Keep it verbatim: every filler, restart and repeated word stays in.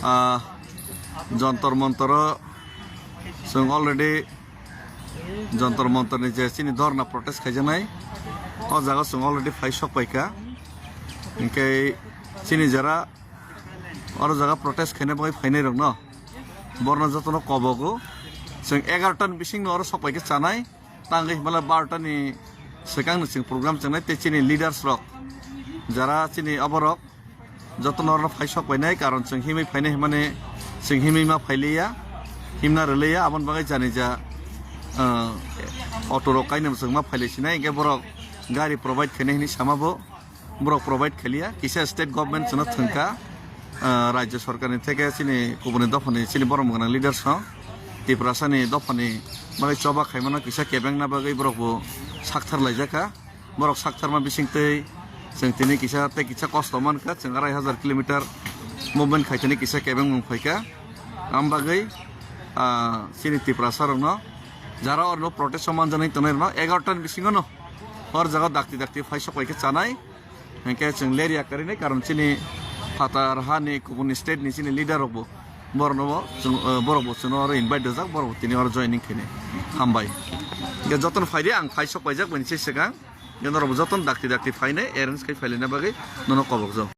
Ah, Jontor Montoro chwng already Jontor Montor ni je chini dhorna protest khaijaknai, o jaga chwng already phai sok paikha. Hinkhe chini jara oro jaga protest khaina bagwi phainai rokno borno jotono kobogo. Chwng egaroh ta ni bisingno oro sok paikha chanai. Tangwi himala barota ni swkang ni chwng program chwngnai tei chini leaders rok jara chini oborok jotono oro phai sok painai, karon chwng himwi phainai himani chwng himwi ma phailiya, himna rwliya, aboni bagwi jani ja, ah, auto rok kainwi chwng ma phailai sinai, hinkhe borok gari provide khainai hinwi sama bo. Borok provide khaliya, kisa state government chwngno thwngkha, ah, rajya sorkarni theke chini kubuni dophani chini borom gwnang leaders no Tiprasani dophani bagwi choba khaimano kisa kebengna bagwi borok bo sakthar laijakha. Borok saktharma bisingtwi chwng tini kisa tei kisa kosto mankha, chwng arai hajar kilometer movement khai tini kisa kebengmung phaikha. Am bagwi, ah, chini Tiprasa rokno jara orno protest o manjaknai tongnai rokno egaroh ta ni bisingo no hor jaga dakti dakti phai sok paikha chanai. Hinkhe chwng ler ya karinai, karon chini phatar hani kubuni state ni chini leader rokbo borokno bo chwng, eh, borokbo chwngno oro invite rijak, borokbo tini oro joining khainai. Hambai. Hinkhe jotono phaidi, ang phai sok paijak bini se swkang. Hinkhe norokbo jotono dakti dakti phainai, arrange khai phailaina bagwi nono kobokjak.